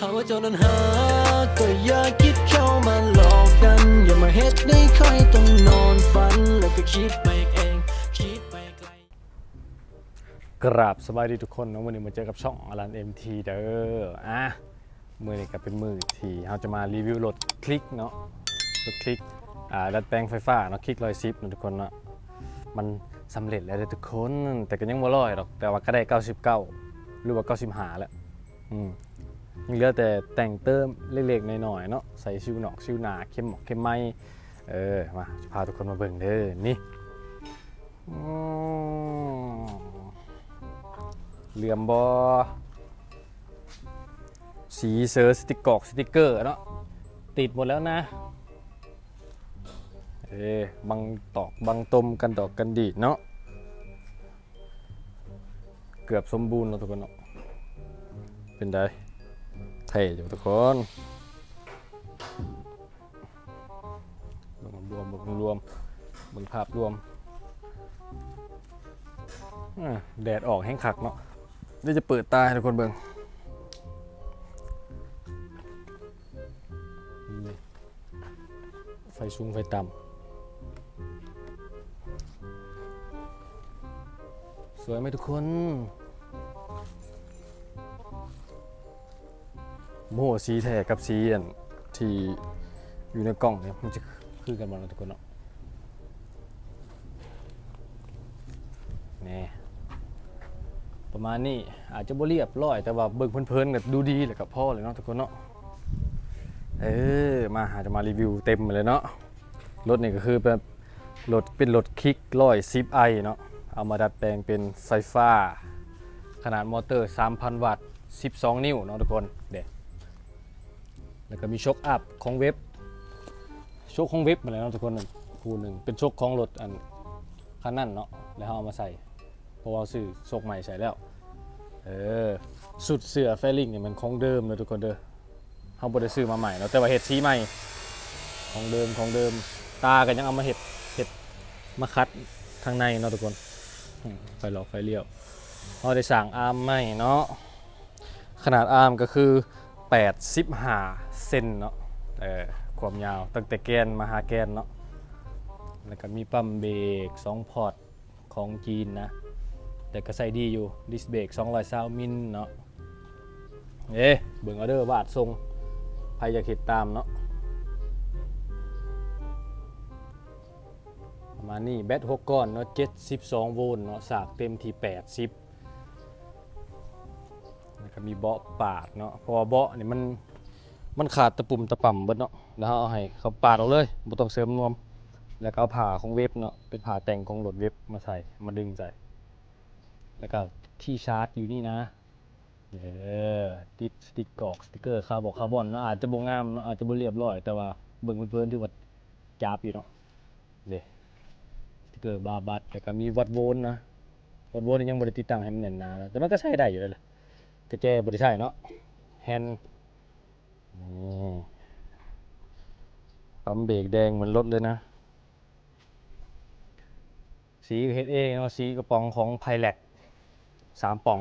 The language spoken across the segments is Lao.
ຫາກວ່າເຈົ້ານັ້ນຫາ ກໍຢ່າຄິດເຂົ້າມາຫຼອກກັນ ຢ່າມາເຮັດໃຫ້ຂ້ອຍຕ້ອງນອນຝັນ ແລ້ວກໍຄິດໄປເອງ ຄິດໄປໄກ. ກາບສະບາຍດີທຸກຄົນເນາະ, ມື້ນີ້ມາເຈີກັບຊ່ອງອາລັນເອັມທີເດີ. ອ່າ ມື້ນີ້ກໍເປັນມື້ທີ່ເຮົາຈະມາຣີວິວລົດຄລິກເນາະ, ລົດຄລິກ ອ່າ ດັດແປງໄຟຟ້າເນາະ, ຄລິກຮ້ອຍສິບເນາະທຸກຄົນເນາະ. ມັນສຳເລັດແລ້ວເດີທຸກຄົນ, ແຕ່ກໍຍັງບໍ່ຮ້ອຍດອກ, ແຕ່ວ່າກໍໄດ້ເກົ້າສິບເກົ້າ ຫຼືວ່າເກົ້າສິບຫ້າແລ້ວ. ອືມ ຍັງເຫຼືອແຕ່ແຕ່ງເຕີມເລັກໆນ້ອຍໆເນາະ, ໃສ່ຊິວນອກຊິວໜ້າ, ເຂັມໝອກເຂັມໄມ້. ເອີ ມາ ຈະພາທຸກຄົນມາເບິ່ງເດີ ນີ້. ອືມ ເຫຼື່ອມບໍ່? ສີເສີ ສະຕິກກອກ ສະຕິກເກີເນາະ, ຕິດໝົດແລ້ວນະ. ເອີ ບັງຕອກບັງຕົມ ກັນດອກກັນດີດເນາະ. ເກືອບສົມບູນເນາະທຸກຄົນເນາະ. ເປັນໃດ? ແທ້ຢູ່ທຸກຄົນ. ເບິ່ງລວມ ເບິ່ງລວມ ເບິ່ງພາບລວມ. ອ່າ ແດດອອກແຮງຄັກເນາະ. ດຽວຈະເປີດຕາໃຫ້ທຸກຄົນເບິ່ງ. ນີ້ ໄຟສູງໄຟຕ່ຳ. ສວຍໄໝທຸກຄົນ? ບໍ່ຮູ້ວ່າສີແທ້ກັບສີອັນທີ່ຢູ່ໃນກ້ອງນີ້ ມັນຈະຄືກັນບໍ່ເນາະທຸກຄົນເນາະ. ນີ້ ປະມານນີ້ ອາດຈະບໍ່ລຽບຮ້ອຍ ແຕ່ວ່າເບິ່ງເພີນໆກໍດູດີແລ້ວກໍພໍແລ້ວເນາະທຸກຄົນເນາະ. ເອີ ມາ ຫາຈະມາຣີວິວເຕັມເລີຍເນາະ. ລົດນີ້ກໍຄືແບບລົດ ເປັນລົດຄລິກຮ້ອຍສິບໄອເນາະ, ເອົາມາດັດແປງເປັນໄຟຟ້າ ຂະໜາດມໍເຕີສາມພັນວັດ ສິບສອງນິ້ວເນາະທຸກຄົນເດ້. ແລ້ວກໍມີໂຊກອັບຂອງເວັບ ໂຊກຂອງເວັບຫັ້ນແຫຼະເນາະທຸກຄົນ, ຄູ່ໜຶ່ງເປັນໂຊກຂອງລົດອັນຄັນນັ້ນເນາະ ແລ້ວເຮົາເອົາມາໃສ່ ເພາະວ່າເຮົາຊື້ໂຊກໃໝ່ໃສ່ແລ້ວ. ເອີ ຊຸດເສື້ອແຟລິ້ງນີ້ແມ່ນຂອງເດີມເດີທຸກຄົນເດີ, ເຮົາບໍ່ໄດ້ຊື້ມາໃໝ່ເນາະ ແຕ່ວ່າເຮັດສີໃໝ່ ຂອງເດີມ ຂອງເດີມ. ຕາກໍຍັງເອົາມາເຮັດ ເຮັດມາຂັດທາງໃນເນາະທຸກຄົນ. ອືມ ໄຟຫຼອກໄຟລ້ຽວ ເຮົາໄດ້ສ້າງອາມໃໝ່ເນາະ. ຂະໜາດອາມກໍຄືແປດສິບຫ້າເຊັນເນາະ, ເອີ ຄວາມຍາວຕັ້ງແຕ່ແກນມາຫາແກນເນາະ. ແລ້ວກໍມີປ້ຳເບກສອງພອດຂອງຈີນນະ, ແຕ່ກໍໃຊ້ດີຢູ່. ດິສເບກສອງຮ້ອຍຊາວມິນເນາະ. ເອີ ເບິ່ງເອົາເດີ ວາດຊົງ ໃຜຢາກເຮັດຕາມເນາະ. ປະມານນີ້ ແບັດຫົກກ້ອນເນາະ ເຈັດສິບສອງໂວນເນາະ, ສາກເຕັມທີ່ແປດສິບ. ແລ້ວກໍມີເບາະປາດເນາະ ເພາະວ່າເບາະນີ້ມັນ ມັນຂາດຕະປຸ່ມຕະປຳເບິດເນາະ, ແລ້ວເຮົາເອົາໃຫ້ເຂົາປາດອອກເລີຍ ບໍ່ຕ້ອງເສີມນວມ. ແລ້ວກໍເອົາຜ້າຂອງເວັບເນາະ ເປັນຜ້າແຕ່ງຂອງລົດເວັບມາໃສ່ ມາດຶງໃສ່. ແລ້ວກໍທີ່ຊາດຢູ່ນີ້ນະ. ເອີ ຕິດສະຕິກກອກ ສະຕິກເກີຄາບອນ ຄາບອນເນາະ, ອາດຈະບໍ່ງາມເນາະ ອາດຈະບໍ່ລຽບຮ້ອຍ ແຕ່ວ່າເບິ່ງເພີນໆຖືວ່າຈາບຢູ່ເນາະ. ເດ້ ສະຕິກເກີບາບັດ ແລ້ວກໍມີວັດໂວນນະ, ວັດໂວນນີ້ຍັງບໍ່ໄດ້ຕິດຕັ້ງໃຫ້ມັນແໜ້ນໜານະ ແຕ່ມັນກໍໃຊ້ໄດ້ຢູ່ເດ້. ກະແຈບໍ່ໄດ້ໃຊ້ເນາະ ແຮນ ນີ້ ປ້ຳເບກແດງເໝືອນລົດເລີຍນະ. ສີກໍເຮັດເອງເນາະ, ສີກະປ໋ອງຂອງໄພແລັກ ສາມປ໋ອງ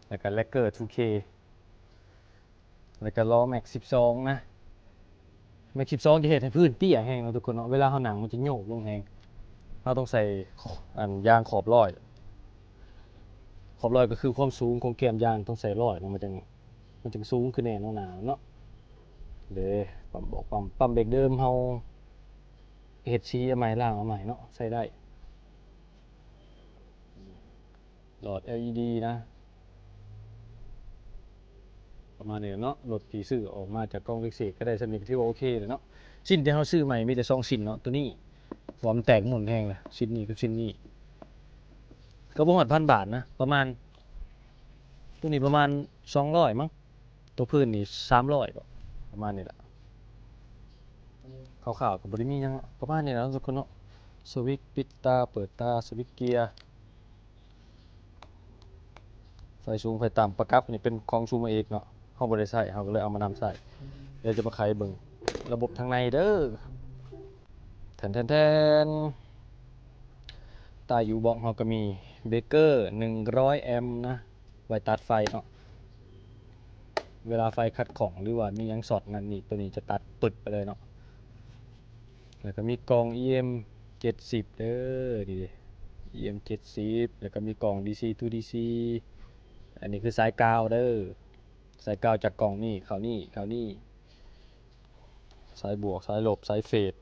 ແລ້ວກໍແລັກເກີທູເຄ ແລ້ວກໍລໍ້ແມັກສິບສອງນະ. ແມັກສິບສອງຈະເຮັດໃຫ້ພື້ນເຕ້ຍແຮງເນາະທຸກຄົນເນາະ, ເວລາເຮົານັ່ງມັນຈະໂຍກລົງແຮງ. ເຮົາຕ້ອງໃສ່ ອັນ ຢາງຂອບຮ້ອຍ, ຂອບຮ້ອຍກໍຄືຄວາມສູງຂອງແກ້ມຢາງ ຕ້ອງໃສ່ຮ້ອຍເນາະ, ມັນຈັ່ງ ມັນຈຶ່ງສູງຂຶ້ນແນ່ນອນໜາເນາະ. ເດ້ ປ້ຳເບກ ປ້ຳ ປ້ຳເບກເດີມເຮົາເຮັດສີເອົາໃໝ່ ລ້າງເອົາໃໝ່ເນາະ ໃຊ້ໄດ້. ຫຼອດແອລອີດີນະ ປະມານນີ້ເນາະ. ລົດທີ່ຊື້ອອກມາຈາກກອງເລັກເສກກໍໄດ້ສ່ຳນີ້ ກໍຖືວ່າໂອເຄແລ້ວເນາະ. ຊິ້ນທີ່ເຮົາຊື້ໃໝ່ມີແຕ່ສອງຊິ້ນເນາະ, ໂຕນີ້ ເພາະວ່າມັນແຕກໝຸ່ນແຮງລະ, ຊິ້ນນີ້ກັບຊິ້ນນີ້ ກໍບໍ່ຮອດພັນບາດນະ ປະມານ ໂຕນີ້ປະມານສອງຮ້ອຍມັ້ງ, ໂຕພື້ນນີ້ສາມຮ້ອຍບໍ ປະມານນີ້ລະ. ຄ່າວໆກໍບໍ່ໄດ້ມີຫຍັງ ປະມານນີ້ລະທຸກຄົນເນາະ. ສະວິດປິດຕາເປີດຕາ, ສະວິດເກຍ, ໄຟສູງໄຟຕ່ຳ. ປະກັບນີ້ເປັນຂອງຊູມາເອກເນາະ, ເຮົາບໍ່ໄດ້ໃຊ້ ເຮົາກໍເລີຍເອົາມານຳໃຊ້. ດຽວຈະມາໄຂເບິ່ງລະບົບທາງໃນເດີ. ແທນໆໆ ໃຕ້ຢູບັອກເຮົາກໍມີເບຣກເກີໜຶ່ງຮ້ອຍແອັມນະ ໄວ້ຕັດໄຟເນາະ. ເວລາໄຟຂັດຂ້ອງ ຫຼືວ່າມີຫຍັງຊັອດນັ້ນນີ້ ໂຕນີ້ຈະຕັດປຶດໄປເລີຍເນາະ. ແລ້ວກໍມີກ່ອງອີເອັມເຈັດສິບເດີ ນີ້ເດ້ ອີເອັມເຈັດສິບ ແລ້ວກໍມີກ່ອງດີຊີທູດີຊີ ອັນນີ້ຄືສາຍກາວເດີ ສາຍກາວຈາກກ່ອງນີ້ເຂົ້ານີ້ ເຂົ້ານີ້ ສາຍບວກ ສາຍລົບ ສາຍເຟດ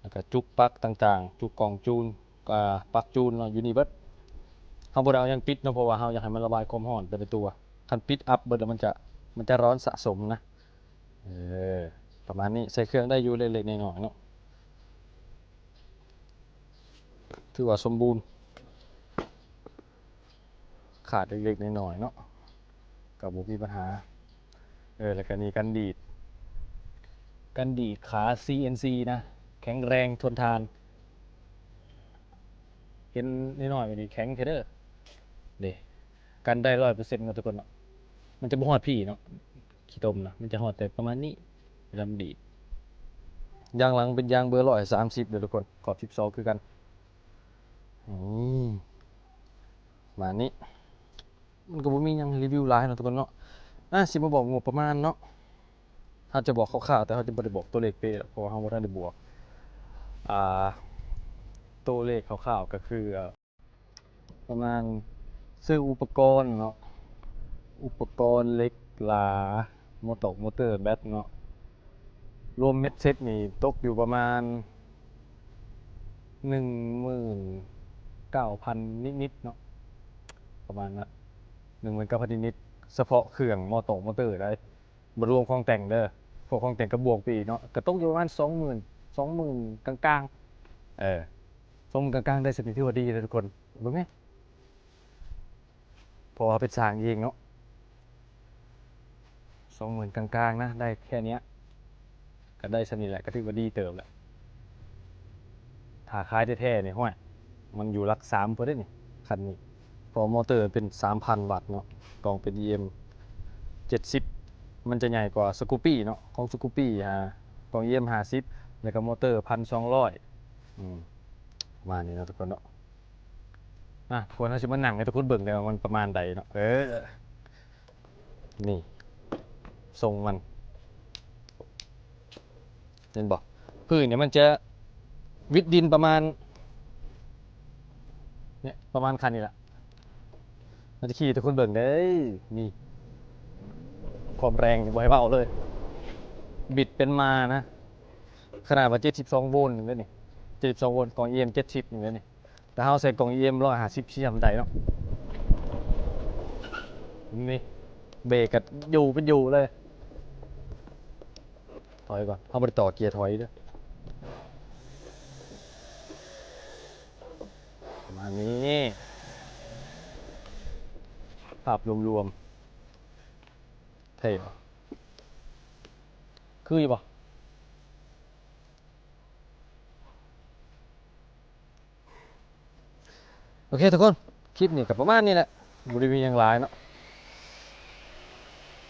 ແລ້ວກໍຈຸກປັກຕ່າງໆ ຈຸກກ່ອງຈູນ ອ່າ ປັກຈູນເນາະ ຢູ່ນີ້ເບິດ. ເຮົາບໍ່ໄດ້ເອົາຫຍັງປິດເນາະ ເພາະວ່າເຮົາຢາກໃຫ້ມັນລະບາຍຄວາມຮ້ອນໄປໃນຕົວ. ຄັນປິດອັບເບິດແລ້ວ ມັນຈະ ມັນຈະຮ້ອນສະສົມນະ. ເອີ ປະມານນີ້ ໃສ່ເຄື່ອງໄດ້ຢູ່ເລັກໆນ້ອຍໆເນາະ ຖືວ່າສົມບູນ. ຂາດເລັກໆນ້ອຍໆເນາະ ກໍບໍ່ມີບັນຫາ. ເອີ ແລ້ວກໍນີ້ກັນດີດ ກັນດີດຂາຊີເອັນຊີນະ ແຂງແຮງທົນທານ. ເຫັນນ້ອຍໆແບບນີ້ແຂງແທ້ເດີ ເດ້ ກັນໄດ້ຮ້ອຍເປີເຊັນເນາະທຸກຄົນເນາະ. ມັນຈະບໍ່ຮອດພີ້ເນາະ ຂີ້ຕົມນະ ມັນຈະຮອດແຕ່ປະມານນີ້ ລຳດີດ. ຢາງຫຼັງເປັນຢາງເບີຮ້ອຍສາມສິບເດີທຸກຄົນ ຂອບສິບສອງຄືກັນ. ອືມ ປະມານນີ້ ມັນກໍບໍ່ມີຫຍັງໃຫ້ຣີວິວຫຼາຍເນາະທຸກຄົນເນາະ. ອາ ຊິມາບອກງົບປະມານເນາະ ເຮົາຈະບອກຄ່າວໆ ແຕ່ເຮົາຈະບໍ່ໄດ້ບອກຕົວເລກເປະ ເພາະວ່າເຮົາບໍ່ທັນໄດ້ບວກ ອ່າ ຕົວເລກຄ່າວໆ ກໍຄື ປະມານຊື້ອຸປະກອນເນາະ ອຸປະກອນເຫຼັກຫຼາ ມໍຕອກ ມໍເຕີ ແບັດເນາະ ລວມເບັດເສັດນີ້ຕົກຢູ່ປະມານໜຶ່ງໝື່ນເກົ້າພັນນິດໆເນາະ ປະມານນັ້ນ ໜຶ່ງໝື່ນເກົ້າພັນນິດໆ ສະເພາະເຄື່ອງມໍຕອກ ມໍເຕີໄດ໋. ບໍ່ລວມຂອງແຕ່ງເດີ ພວກຂອງແຕ່ງກໍບວກໄປອີກເນາະ ກໍຕົກຢູ່ປະມານສອງໝື່ນ ສອງໝື່ນກາງໆ ເອີ ສອງໝື່ນກາງໆ ໄດ້ສ່ຳນີ້ຖືວ່າດີແລ້ວທຸກຄົນ. ເບິ່ງແມ ເພາະວ່າເປັນສ້າງເອງເນາະ ສອງໝື່ນກາງໆນະ ໄດ້ແຄ່ເນີ້ຍ ກໍໄດ້ສ່ຳນີ້ແຫຼະ ກໍຖືວ່າດີເຕີບແຫຼະ. ຖ້າຂາຍແທ້ໆນີ້ ຫ້ວຍ ມັນຢູ່ຫຼັກສາມພຸ້ນເດ້ນີ້ ຄັນນີ້ ເພາະມໍເຕີເປັນສາມພັນວັດເນາະ ກ່ອງເປັນອີເອັມເຈັດສິບ ມັນຈະໃຫຍ່ກວ່າສະກູປີ້ເນາະ ຂອງສະກູປີ້ຫາ ກ່ອງອີເອັມຫ້າສິບ ແລ້ວກໍມໍເຕີພັນສອງຮ້ອຍ ອືມ ປະມານນີ້ເນາະທຸກຄົນເນາະ. ນະ ທຸກຄົນ ເຮົາຊິມານັ່ງໃຫ້ທຸກຄົນເບິ່ງເດີວ່າມັນປະມານໃດເນາະ ເອີ. ນີ້ ຊົງມັນ ເຫັນບໍ່? ພື້ນນີ້ມັນຈະວິດດິນປະມານ ເນີ້ຍ ປະມານຄັນນີ້ລະ ມັນຈະຂີ່ໃຫ້ທຸກຄົນເບິ່ງເດ້. ນີ້ ຄວາມແຮງນີ້ບໍ່ໃຫ້ເວົ້າເລີຍ ບິດເປັນໝານະ. ຂະໜາດວ່າເຈັດສິບສອງໂວນໜຶ່ງເດ້ນີ້ ເຈັດສິບສອງໂວນ ກ່ອງອີເອັມເຈັດສິບໜຶ່ງເດ້ນີ້. ແຕ່ເຮົາໃສ່ກ່ອງອີເອັມຮ້ອຍຫ້າສິບ ຊິທຳໄດ້ເນາະ. ນີ້ ເບຣກກໍຢູ່ເປັນຢູ່ເລີຍ. ຖອຍກ່ອນ ເຮົາບໍ່ໄດ້ຕໍ່ເກຍຖອຍເດີ. ປະມານນີ້ ພາບລວມໆ ເທ່ບໍ່? ຄືຢູ່ບໍ່? ໂອເຄທຸກຄົນ ຄລິບນີ້ກໍປະມານນີ້ແຫຼະ ບໍ່ໄດ້ມີຫຍັງຫຼາຍເນາະ.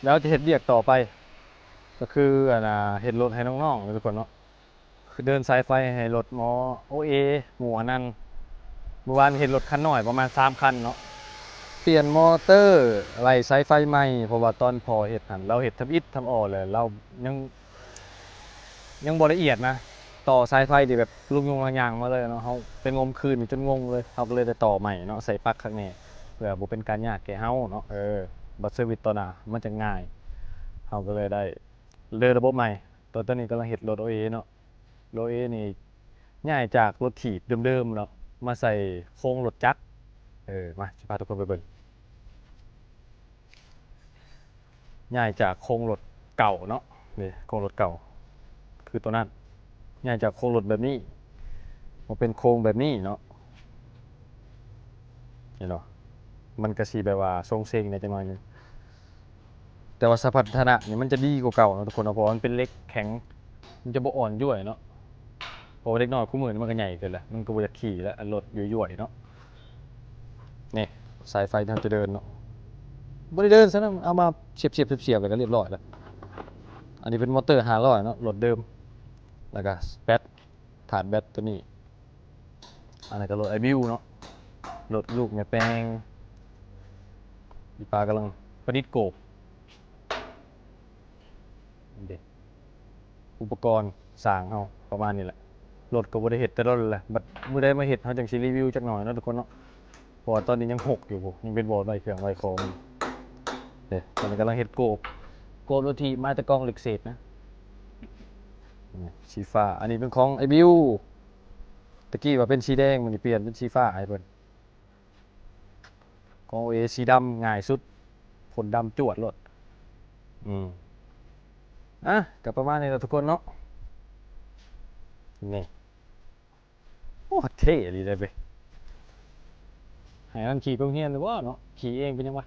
ແລ້ວຈະເຮັດວຽກຕໍ່ໄປ ກໍຄື ອັນນ່າ ເຮັດລົດໃຫ້ນ້ອງໆເນາະທຸກຄົນເນາະ ຄືເດີນສາຍໄຟໃຫ້ລົດໝໍໂອເອ ໝູ່ອັນນັ້ນ. ມື້ວານເຮັດລົດຄັນນ້ອຍປະມານສາມຄັນເນາະ ປ່ຽນມໍເຕີ ໄລ່ສາຍໄຟໃໝ່ ເພາະວ່າຕອນພໍ່ເຮັດຫັ້ນ ລາວເຮັດທຳອິດທຳອໍ ແລ້ວລາວຍັງ ຍັງບໍ່ລະອຽດນະ ຕໍ່ສາຍໄຟທີ່ແບບລຸກຍົງລາງຍາງມາເລີຍເນາະ. ເຮົາໄປງົມຄືນຈົນງົງເລີຍ ເຮົາກໍເລີຍໄດ້ຕໍ່ໃໝ່ເນາະ ໃສ່ປັກຄັກແນ່ ເພື່ອບໍ່ເປັນການຍາກແກ່ເຮົາເນາະ. ເອີ ບັດເຊີວິດຕໍ່ໜ້າມັນຈະງ່າຍ ເຮົາກໍເລີຍໄດ້ເລີຍລະບົບໃໝ່. ຕອນ ຕອນນີ້ກຳລັງເຮັດລົດໂອເອເນາະ ໂອເອນີ້ຍ້າຍຈາກລົດຖີບເດີມໆເນາະ ມາໃສ່ໂຄງລົດຈັກ. ເອີ ມາ ຊິພາທຸກຄົນໄປເບິ່ງ. ຍ້າຍຈາກໂຄງລົດເກົ່າເນາະ ນີ້ໂຄງລົດເກົ່າ ຄືຕົວນັ້ນ ຍ້າຍຈາກໂຄງລົດແບບນີ້ ມາເປັນໂຄງແບບນີ້ເນາະ. ເຫັນບໍ່? ມັນກະຊິແບບວ່າຊົງເຊັງແດ່ຈັກໜ້ອຍໜຶ່ງ ແຕ່ວ່າສະພາບຖານະນີ້ມັນຈະດີກວ່າເກົ່າເນາະທຸກຄົນເນາະ ເພາະວ່າມັນເປັນເຫຼັກແຂງ ມັນຈະບໍ່ອ່ອນຢ້ວຍເນາະ. ເພາະວ່າເດັກນ້ອຍຄູ່ມື້ນີ້ມັນກໍໃຫຍ່ຂຶ້ນແລ້ວ ມັນກໍບໍ່ຢາກຂີ່ແລ້ວ ລົດຢ້ວຍໆເນາະ. ນີ້ສາຍໄຟທີ່ເຮົາຈະເດີນເນາະ ບໍ່ໄດ້ເດີນຊະນະ ເອົາມາສຽບໆໆ ແລ້ວກໍລຽບຮ້ອຍແລ້ວ. ອັນນີ້ເປັນມໍເຕີຫ້າຮ້ອຍເນາະ ລົດເດີມ ແລ້ວກໍແປັດ ຖາດແບັດຕົວນີ້. ອັນນັ້ນກໍລົດອ້າຍບິວເນາະ ລົດລູກແມ່ແປ້ງ ອີ່ປ້າກຳລັງປະດິດໂກບ. ເດ້ ອຸປະກອນຊ່າງເຮົາປະມານນີ້ແຫຼະ. ລົດກໍບໍ່ໄດ້ເຮັດແຕ່ດົນແຫຼະ ບັດມື້ໃດມາເຮັດເຮົາຈັ່ງຊິຣີວິວຈັກໜ່ອຍເນາະທຸກຄົນເນາະ ເພາະວ່າຕອນນີ້ຍັງຫົກຢູ່ພຸ້ນ ຍັງເປັນບ່ອນໄວ້ເຄື່ອງໄວ້ຂອງ. ເດ້ ຕອນນີ້ກຳລັງເຮັດໂກບ ໂກບລົດຖີບມາແຕ່ກອງເຫຼັກເສດນະ ນີ້ ສີຟ້າ. ອັນນີ້ເປັນຂອງອ້າຍບິວ ຕະກີ້ວ່າເປັນສີແດງ ມື້ນີ້ປ່ຽນເປັນສີຟ້າໃຫ້ເພິ່ນ. ຂອງໂອເອສີດຳງ່າຍສຸດ ພົ່ນດຳຈວດໂລດ. ອືມ ອ່ະ ກໍປະມານນີ້ລະທຸກຄົນເນາະ. ນີ້ ໂອ້ ເທ່ອີ່ຫຼີເດ້ເວີຍ ໃຫ້ມັນຂີ່ໄປໂຮງຮຽນແລ້ວບໍ່ເນາະ ຂີ່ເອງເປັນຫຍັງວະ?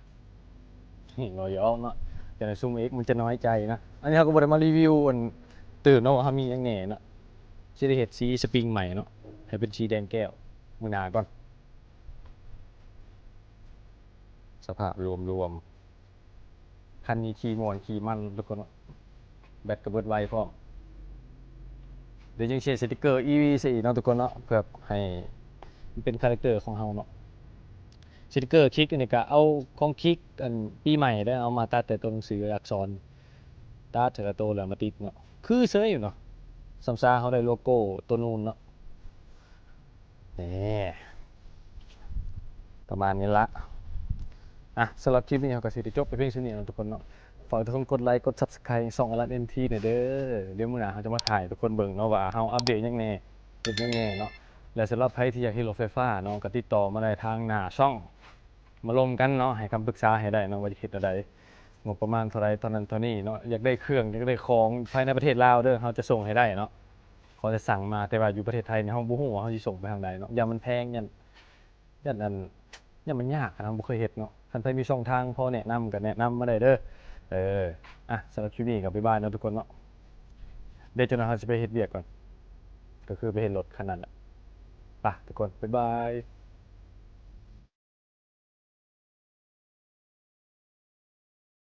ເວົ້າຢອກເນາະ ຈັ່ງໃດຊຸມເອັກມັນຈະນ້ອຍໃຈນະ. ອັນນີ້ເຮົາກໍບໍ່ໄດ້ມາຣີວິວອັນຕື່ມເນາະ ວ່າເຮົາມີຫຍັງແດ່ເນາະ. ຊິໄດ້ເຮັດສີສະປຣິງໃໝ່ເນາະ ໃຫ້ເປັນສີແດງແກ້ວ ມື້ໜ້າກ່ອນ. ສະພາບລວມໆ ຄັນນີ້ຂີ່ມ່ວນຂີ່ມັນທຸກຄົນ ແບັດກໍເບິດໄວພ້ອມ. ດຽວຍັງເສຍສະຕິກເກີອີວີໃສ່ອີກເນາະທຸກຄົນເນາະ ເພື່ອໃຫ້ມັນເປັນຄາແຣັກເຕີຂອງເຮົາເນາະ. ສະຕິກເກີຄິກອັນນີ້ກະເອົາຂອງຄິກອັນປີໃໝ່ໄດ້ ເອົາມາຕັດແຕ່ຕົວໜັງສືອັກສອນ ຕັດແຕ່ລະໂຕແລ້ວມາຕິດເນາະ ຄືເຊີຍຢູ່ເນາະ. ສ່ຳຊາເຮົາໄດ້ໂລໂກ້ຕົວນູນເນາະ. ນີ້ ປະມານນີ້ລະ. ອ່ະ ສຳລັບຄລິບນີ້ເຮົາກໍຊິໄດ້ຈົບໄປພຽງສ່ຳນີ້ເນາະທຸກຄົນເນາະ. ຝາກທຸກຄົນກົດໄລກົດ Subscribe ຊ່ອງອາລັນເອັນທີ ແດ່ເດີ. ດຽວມື້ໜ້າເຮົາຈະມາຖ່າຍໃຫ້ທຸກຄົນເບິ່ງເນາະ ວ່າເຮົາອັບເດດຫຍັງແດ່ ເຮັດຫຍັງແດ່ເນາະ. ແລະ ສຳລັບໃຜທີ່ຢາກເຮັດລົດໄຟຟ້າເນາະ ກໍຕິດຕໍ່ມາໄດ້ທາງໜ້າຊ່ອງ ມາລົມກັນເນາະ ໃຫ້ຄຳປຶກສາໃຫ້ໄດ້ເນາະ ວ່າຈະເຮັດແນວໃດ ງົບປະມານເທົ່າໃດ ເທົ່ານັ້ນເທົ່ານີ້ເນາະ. ຢາກໄດ້ເຄື່ອງ ຢາກໄດ້ຂອງພາຍໃນປະເທດລາວເດີ ເຮົາຈະສົ່ງໃຫ້ໄດ້ເນາະ ຂໍແຕ່ສັ່ງມາ. ແຕ່ວ່າຢູ່ປະເທດໄທນີ້ ເຮົາບໍ່ຮູ້ວ່າເຮົາຊິສົ່ງໄປທາງໃດເນາະ ຢ້ານມັນແພງ ຢ້ານ ຢ້ານອັນ ຢ້ານມັນຍາກ ເຮົາບໍ່ເຄີຍເຮັດເນາະ. ຄັນໃຜມີຊ່ອງທາງພໍແນະນຳກໍແນະນຳມາໄດ້ເດີ. ເອີ ອ່ະ ສຳລັບຄລິບນີ້ກໍບາຍບາຍເນາະທຸກຄົນເນາະ. ດຽວຈັກໜ່ອຍເຮົາຊິໄປເຮັດວຽກກ່ອນ ກໍຄືໄປເຮັດລົດຄັນນັ້ນແຫຼະ. ໄປທຸກຄົນ ບາຍບາຍ.